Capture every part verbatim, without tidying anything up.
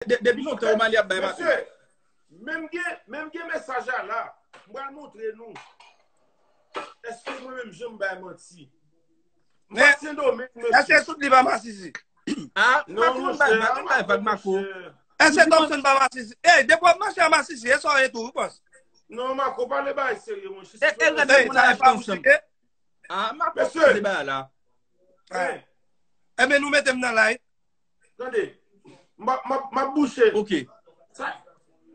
de- depi lontan Omali ap bay maten. Mesye, menm gen, menm gen mesaj a la. M pral montre nou. Èske mwen menm jan m bay manti? Mwen Sendomeng, mesye. Èske tout li pa masisi? Ah, non, Mako, bay, bay, bay, vag Mako. Èske Thompson pa masisi? Ey, depi w ap mache a masisi, e sa w ye tou, wi, bòs. Non, Mako, pale bay serye, monchè. E, e, gade moun la Thompson. Ah, Mako, se bagay la. Enben, nou mete m nan live. Tande, m ap, m ap, m ap bouche. Ok. Sa,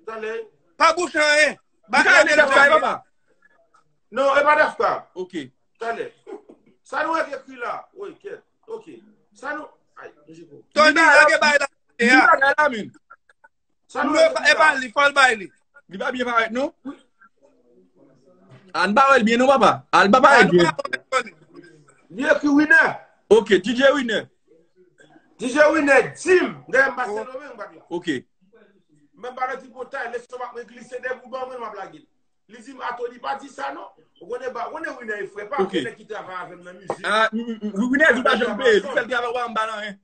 tande. Pa bouche anyen. Bagay la, papa. Non, e pa Dafka. Ok. Tande. Sa nou wè k ekri la? Woy, kèt. Ok. Sa nou. Ay, Jeko. Tony, lage bay la. Li bagay la, men. Sa nou wè k ekri la? E pa li, fò l bay li. Li pa byen parèt, non? Ann ba wè l byen, non, papa. Ann ba parèt byen. Li ekri Winner. Ok, D J Winner. D J Winner, di m. Dayè, m pa Sendomeng, m pa la. Ok. Men m pa nan tripotay, lè son ap mwen glise de pou ban mwen, m ap lage l. Li di m, Atoni, pa di sa non. Ou konnen ba, ou konnen Winner e frè pa, ok. Winner ki travay avè m nan mizik. Ah, Winner di pa janm peye, li fè l travay ou pa anba nan anyen.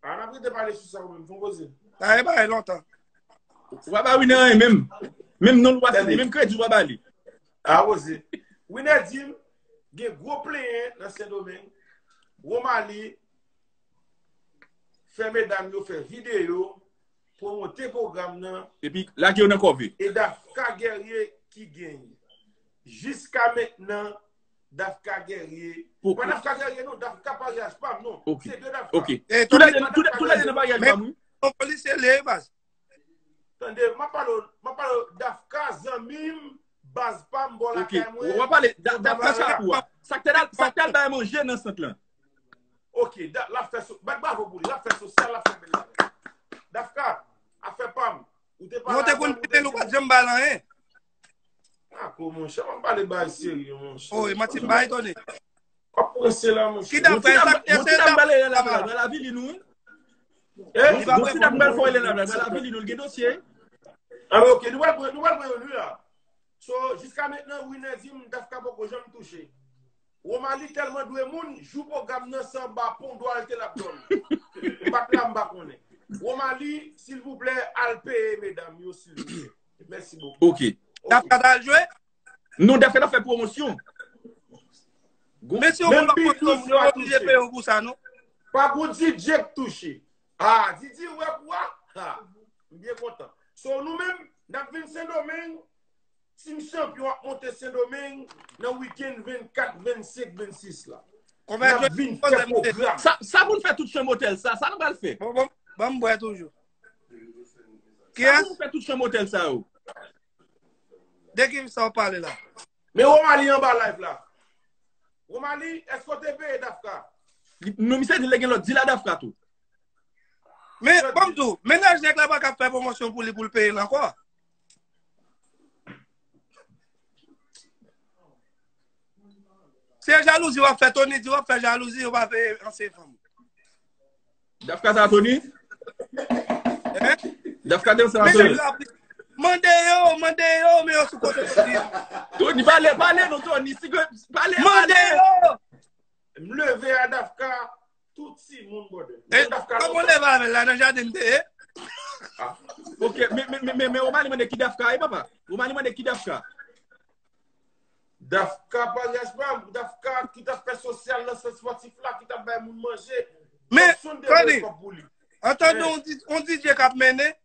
Ah, n ap rete pale sou sa ou menm, fon poze. Sa e bagay lontan. Ou pa ba Winner anyen menm. Menm non ou pa site, menm kredi ou pa ba li. Ah, poze. Winner di m, gen gwo plenyen nan Sendomeng. Romali fè medam yo fè videyo, pwomote pwogram nan. Epi lage yo nan kòve. E Dafka Guerrier ki genyen. Jiska mentnan, Dafka Guerrier. Pa Dafka Guerrier non, Dafka paryaj pa m non. Se de Dafka. Ok. Tou lè de nan paryaj pa m, wi. Yon polisye li ye, baz. Tande, m ap pale w, m ap pale w Dafka, zanmi m, baz pa m, bò lakay mwen. W ap pale Dafka chapo a. Sa k te al bay manje nan sant lan. Ok, l ap fè, bat bravo pou li, l ap fè sosyal, l ap fè bèl lavi. Dafka, afè pa m. Ou te pale avè m, ou te di m. Ou te konn pete l, ou pa t janm ba l anyen. Ako, monchè, m ap pale bagay serye, monchè. Oh, e manti m bay, Tony. W ap pranse la, monchè. Ki Dafka, e sa k te se Dafka. Yon ti dam pral fè w rele la, pral avili nou, wi. Yon ti dam pral fè w rele la, pral avili nou, l gen dosye. Ah, ok, nou pral pran, nou pral pran youn, wi, la. So, jiska mentnan, Winner di m, Dafka poko janm touche. Romali tèlman dwe moun, jou pwogram nan se anba pon Dwalte l ap dòmi. M pa t la, m pa konnen. Romali, silvouplè, al peye medam yo, silvouplè. Mèsi bokou. Ok. Dafka t al jwe? Non, Dafka t ap fè pwomosyon. Mesye, yon moun pa konn non, yo oblije peye w pou sa, non? Pa gon D J k touche. Ah, Didi, ou wè kou a? Ha, m byen kontan. So, nou menm, n ap vin Sendomeng, Team Chanpyon ap monte Sendomeng nan wikenn vennkat, vennsenk, vennsis la. N ap vin fè pwogram. Sa, sa pou n fè tout chanm otèl sa, sa nou pral fè? Bon, bon, ban m bwè toujou. Kiyès? Sa pou n fè tout chanm otèl sa yo? De ki sa w pale la? Men Romali anba live la. Romali, èske w te peye Dafka? Non, misye di l te gen lòt dil a Dafka tou. Men, ban m di w, mennaj nèg la pa ka fè pwomosyon pou li pou l peye l ankò. Se jalouzi w ap fè, Tony di w ap fè jalouzi, yo pa peye ansyen fanm. Dafka sa, Tony? Dafka te sa, Tony? Mande yo, mande yo, men yo sou kote Tony. Tony, pale, pale non, Tony. Si ke, pale, mande yo. M leve a Dafka, tout timoun bòdè. E, kòman w leve avè l la, nan jaden m te ye? Ok, men, men, men, men, men, Romali mande ki Dafka, e papa? Romali mande ki Dafka? Dafka pa respè, Dafka ki t ap fè sosyal nan sant spòtif la, ki t ap bay moun manje. Men, Tony, an tann yon D J k ap mennen,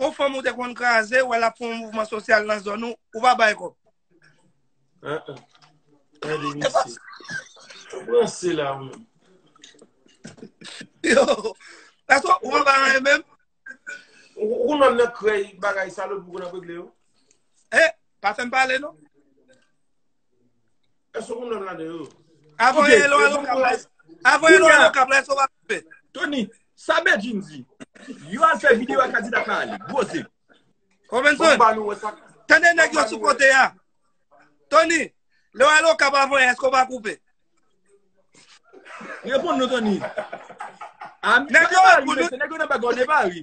yon fanm ou te konn kraze, ou wè l ap fè yon mouvman sosyal nan zòn ou, ou pa bay kòb. Tande misye. Ou ranse la, ou menm. Yo, èske ou pa bay anyen menm? Ou konn nan krèy bagay salopri ou konn ap regle yo? Eh, pa fè m pale non. Èske ou konn nan ladan yo? Avan yè lè w al okap la, avan yè lè w al okap la, èske w pa koupe? Tony, sa Bedjine di? Yo al fè videyo ak Adidas la ale. Gwo zen. Robinson, tande nèg yo sou kote a. Tony, lè w al okap avan yè, èske w pa koupe? Reponn nou, Tony. Nèg yo ap pou nou. Nèg yo nan bagay, ne pa ri.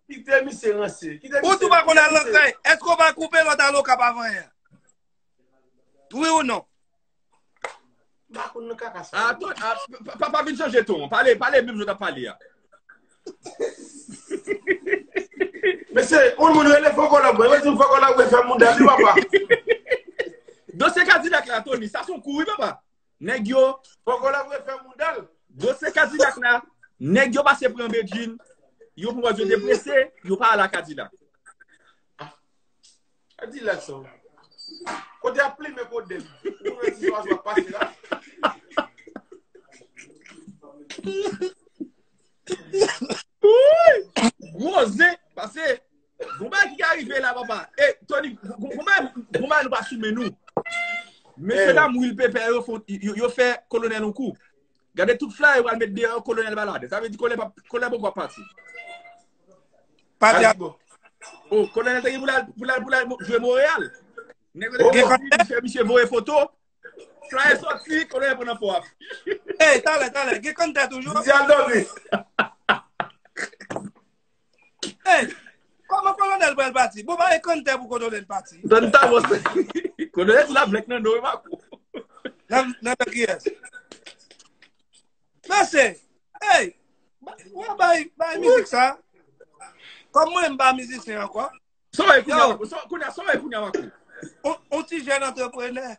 Kite misye ranse. Ou tou pa konn al nan kay. Èske w pa koupe lè w t al okap avan yè? Wi ou non? M pa konn nan kaka sa. Atann, pa, pa, pa vin chanje ton. Pale, pale menm jan w t ap pale a. Mesye, yon moun rele Fòkòlòb, mwen di Fòkòlòb fè mouda li, papa. Dosye Kadilak la, Tony, sa se yon kou, wi, papa. Nèg yo, Fòkòlòb fè mouda l. Dosye Kadilak la, nèg yo pase pran Bedjine, yo pou wè yo deprese, yo pa al a Kadilak. Kadilak sa. Kote ap plimen kote m. Ou wè ti swa swa pase la. Wi! Gwo zen, pase. Gon bagay ki ka rive la, papa. E, Tony, gon bagay nou pa sou men nou. Mesye dam Wil Pepè yo, yo fè kolonèl yon kou. Gade tout flyer yo al met deyò, kolonèl pa ladan. Sa vle di kolonèl poko ap pati. Pati a bon. Oh, kolonèl te gen pou l al pou l al pou l al jwe Monreyal. Nèg yo te gen di fè misye voye foto. Flyer soti, kolonèl pran nan pò ap. Ey, talè, talè, gen kantè toujou. Di al dòmi. Ey, kòman kolonèl pral pati? Bon, pa gen kantè pou kolonèl pati. Donn ta wòs. Kolonèl di la blèk nan do, e pa kou. Nan nan kiyès? Mesye, ey, w a bay bay mizik sa. Kòm mwen m pa mizisyen ankò. Sa w ye kounye a, sa w kounye a, sa w ye kounye a, Marco? On ti jèn antreprenè.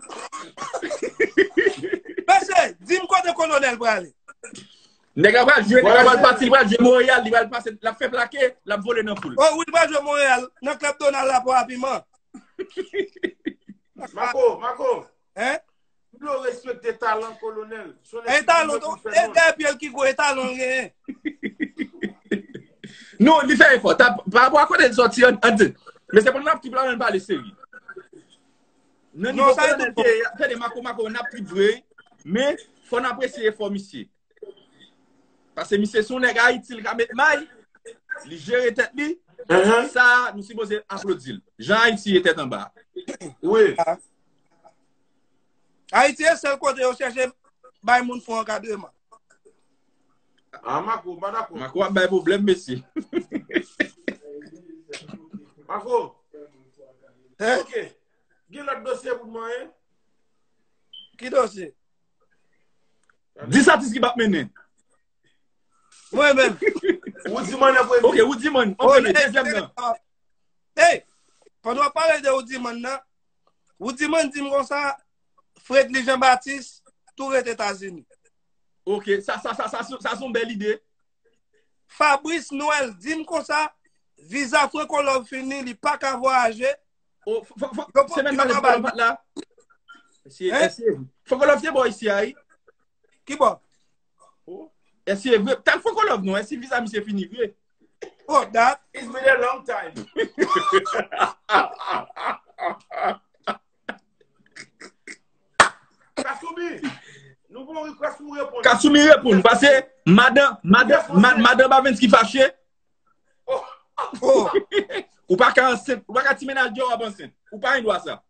Mesye, di m kote kolonèl prale. Nèg la pral jwe, nèg la pral pati, li pral jwe Monreyal, li pral pase, l ap fè plake, l ap vole nan foul. Oh, wi, li pral jwe Monreyal, nan klèb Donald la pou apiman. Marco, Marco. Hein? Yo respekte talan kolonèl. E talan tou, e dèyè pye l ki gwo, e talan l genyen. Non, li fè efò. Pa rapò a kote l sòti an, an di. Men se pou n ap trip la menm pale seri. Nan nivo kolonèl te, tande Marco, Marco, n ap trip vre. Men fò n apresye efò misye. Paske misye se yon nèg Ayiti, li ka met may, li jere tèt li. Sa, nou sipoze aplodi l. Jan Ayiti ye tèt anba. Wi. Ayiti e sèl kote yo chèche bay moun fon ankadreman. Ah, Marco, m pa dakò. Marco ap bay pwoblèm, mesye. Marco. Ok. Gen lòt dosye pou mwen, hein? Ki dosye? Dis atis ki p ap mennen. Mwen menm. Woudiman nan premye. Ok, Woudiman. An premye, dezyèm nan. Ey, pandan w ap pale de Woudiman nan, Woudiman di m konsa, Fredly Jean Baptiste tou ret Etazini. Ok, sa, sa, sa, sa, sa se yon bèl ide. Fabrice Noël di m konsa, viza Franco Love fini, li pa ka vwayaje. Oh, fò, fò, semèn pase Franco Love pa t la. Èske, èske Franco Love te bò isi a, wi? Ki bò? Èske vre? Tag Franco Love non, èske viza misye fini vre? Oh, that. It's been a long time. Kasumi, nou bon request pou reponn. Kasumi reponn, paske madan, madan, madan Bavens ki fache. Oh. Ou pa ka ansent, ou pa ka ti mennaj deyò w ap ansent. Ou pa gen dwa sa.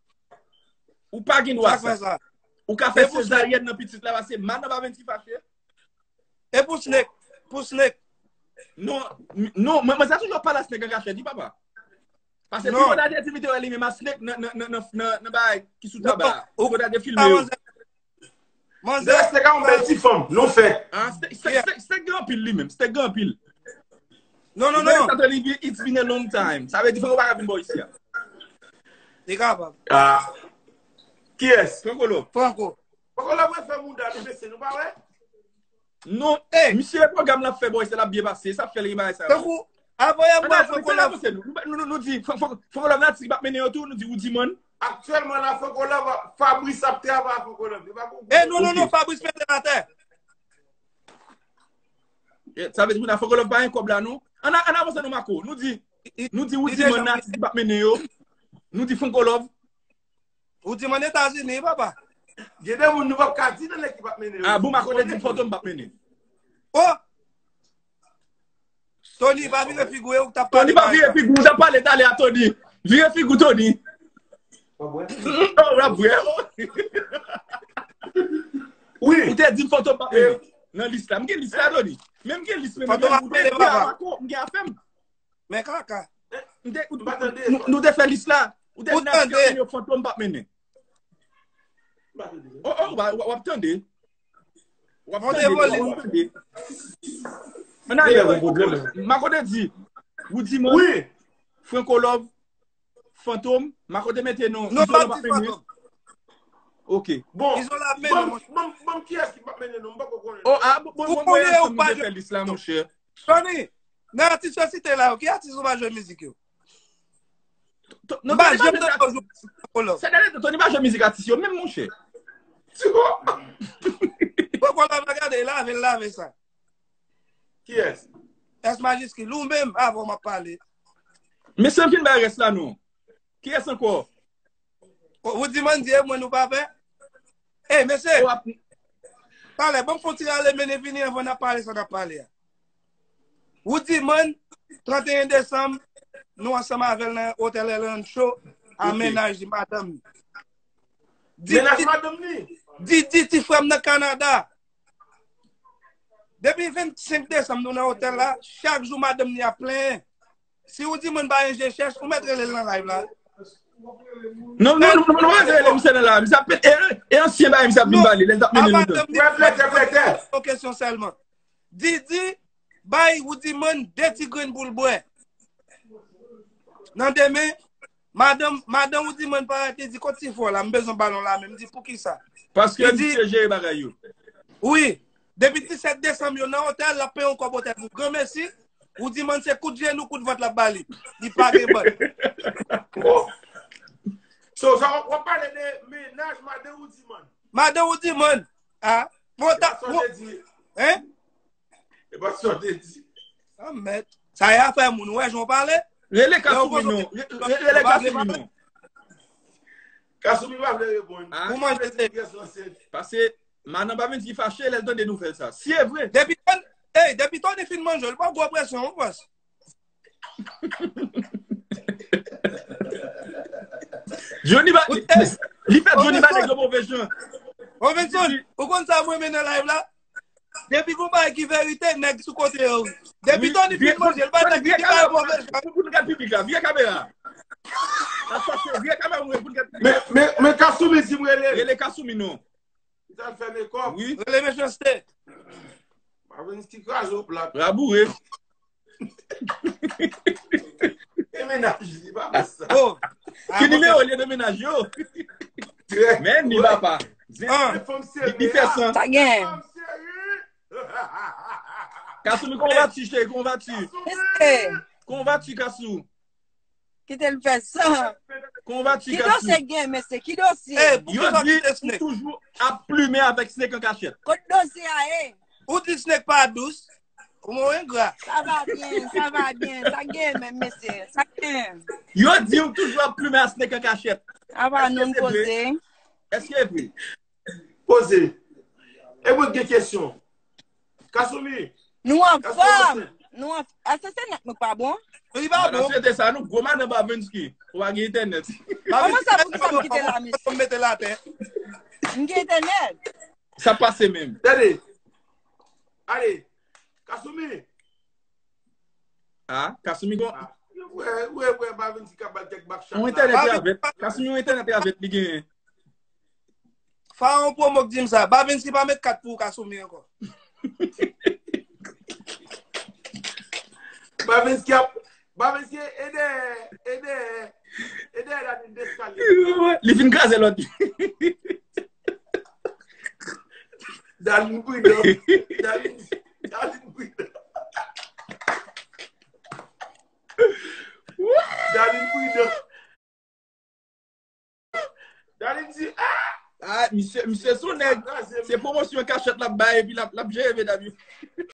Ou pa gen dwa sa. Ou ka fè sezaryèn nan pitit la paske madan Bavens ki fache. E pou Snake, pou Snake. Non, non, mwen, mwen sa toujou ap pale a Snake an kachèt, wi papa. Paske Tripotay te di li te wè li menm a Snake nan, nan, nan, nan, nan, nan bagay ki sou taba. Tripotay te filme yo. Manzè. Snake a yon bèl ti fanm, nou fè. Ah, Snake, Snake, Snake, Snake gen anpil li menm, Snake gen anpil. Non, non, non. Sa te li, it's been a long time. Sa vle di Franco pa ka vin bò isi a. Li kapab. Ah. Kiyès? Franco Love. Franco. Franco Love fè mouda li bese, nou pa wè? Non, misye pwogram l ap fè bò isi a, l ap byen pase, sa fè l gen bagay sa yo. Tankou, avan yè mwen fè kolab. Nou di, fò kolab nan ti ki p ap mennen yo tou, nou di ou di man. Aktyèlman la, fò kolab, Fabrice ap travay ak fò kolab. E non, non, non, Fabrice mete l atè. Sa vle di moun nan fò kolab pa gen kòb la non. Ann avanse non Marco, nou di, nou di ou di man nan ti ki p ap mennen yo. Nou di fò kolab. Ou di m ann Etazini wi papa. Gen de moun nou p ap ka di nan nèg ki p ap mennen yo. Ah bon, Marco te di m Fantom p ap mennen. Oh! Tony pa vire figi w, ou t ap pale. Tony pa vire figi w, ou t ap pale talè a Tony. Vire figi w Tony. Oh, w ap bwè. Wi. Ou te di m Fantom p ap mennen. Nan lis la, m gen lis la Tony. Men m gen lis men m gen afè m. Men kaka. Nou te fè lis la. Ou te di n ap fè yo Fantom p ap mennen. Oh, oh, w ap tande. W ap tande. W ap tande. Mako te di, ou di man. Wi. Franco Love, Fantom, Marco te mete non. Non, Izolan pa t di mennen. Fantom. Ok. Bon, Izolan ap mennen, ban m, ban m, ban m kiyès ki p ap mennen non, m poko konnen. Oh, ah, bon, bon, bon, bon, ensemble nou te fè lis la, monchè. Tony, nan atis yo site la yo, ki atis ou pa jwe mizik yo? M pa janm tande w jwe mizik Franco Love. Sa dènye tan, Tony pa jwe mizik atis yo, menm monchè. Franco Love, gade, lave, lave sa. Kiyès? S majiskil, ou menm, avan m ap pale. Mesye, m fin bay rès la non. Kiyès ankò? Ou di mwen di e mwen nou pa pè? Ey, mesye. Talè, ban m fon ti rale mennen vini anvan n ap pale sa n ap pale a. Ou di mwen, trannteyen desanm, nou ansanm avè l nan otèl L Rancho, a mennaj li, madanm li. Di, mennaj di, madanm li? Di, di ti frè m nan Kanada. Depi vennsenk desanm nou nan otèl la, chak jou madanm li ap plenyen. Si ou di mwen ba enje chèch, ou mèt rele l nan live la. Non, non, non, non, non, rele misye nan live. Misye ap pete, e, e ansyen bagay misye ap vin pale, lè l t ap mennen nou. Reflektè, reflektè. Yon kesyon sèlman. Didi bay Woudiman de ti grenn pou l bwè. Nan demen, madanm, madanm Woudiman parèt, li di, "Kot ti fò la, m bezwen balon la men." M di, "Poukisa?" Paske misye jere bagay yo. Wi. Depi disèt desanm yo nan otèl, l ap peye yon kòb otèl pou granmesi. Woudiman se kout jenou, kout vant l ap ba li. Li pa gen bann. Oh. So, sa w ap pale de mennaj madan Woudiman. Madan Woudiman. Ah. Bon, ta, bon. Hein? E pa sa w te di. Ah, mèt. Sa y a fè moun, wè, jan w pale. Rele Kasumi non. Re-, re-, rele Kasumi non. Kasumi pa vle reponn. Ah. Ou manje se. Paske madanm Bavenski fache lè l tande nouvèl sa. Si e vre. Depi Tony, ey, depi Tony fin manje, li pa gwo presyon, ou panse? Johnny ba, li, li fè Johnny ba nèg yo move jan. Robinson, ou konn sa mwen renmen nan live la? Depi gon bagay ki verite, nèg sou kote yo. Depi Tony fin manje, li pa nèg ki ba move jan. Pou nou gad piblik la, vire kamera. Attention, vire kamera pou nou gad piblik la. Men, men, men Kasumi di m rele. Rele Kasumi non. Li t al fè mekòp. Wi. Rele Mechanste. Bavenski kraze w plat. Raboure. E mennaj li, pa fè sa. Oh. Ki nimewo li nan mennaj yo? Men ni papa. Zen. Li, li fè san. Sa gen. Kasumi, comment vas-tu, chérie? Comment vas-tu? Comment vas-tu, Kasou? Kite l fè sa. Ki dosye gen, mesye? Ki dosye? Yo di ou toujou ap plimen avèk Snake an kachèt. Kot dosye a ye? Ou di Snake pa dous. Ou mwen engra. Sa va byen, sa va byen. Sa gen menm, mesye. Sa gen. Yo di ou toujou ap plimen a Snake an kachèt. Sa va non, poze. Èske e vre? Poze. E mwen gen kesyon. Kasumi. Nou anfòm. Nou anf-, a, se, se nèt nou k pa bon. Li pa bon. Madan, se te sa, nou gwo madan Bavenski. Ou pa gen entènèt. Kòman sa pou ki sa m kite la, mesye? Mete l atè. M gen entènèt. Sa pase menm. Tande. Ale. Kasumi. Ah, Kasumi gon. Ah. Wè, wè, wè, Bavenski ka ba l kèk bak chak la. Yon entènèt avèt. Kasumi yon entènèt avèt li genyen. Fawon Promo k di m sa. Bavenski pa met kat pou ou, Kasumi ankò. Bavenski ap, Bavenski e dèyè, e dèyè, e dèyè Dadin eskalye. Li fin kraze lòt. Dadin pridan. Dadin, Dadin pridan. Dadin pridan. Dadin di, ah! Ah, misye, misye sou nèg. Se pwomosyon kachèt l ap bay, epi l ap, l ap jere medam yo.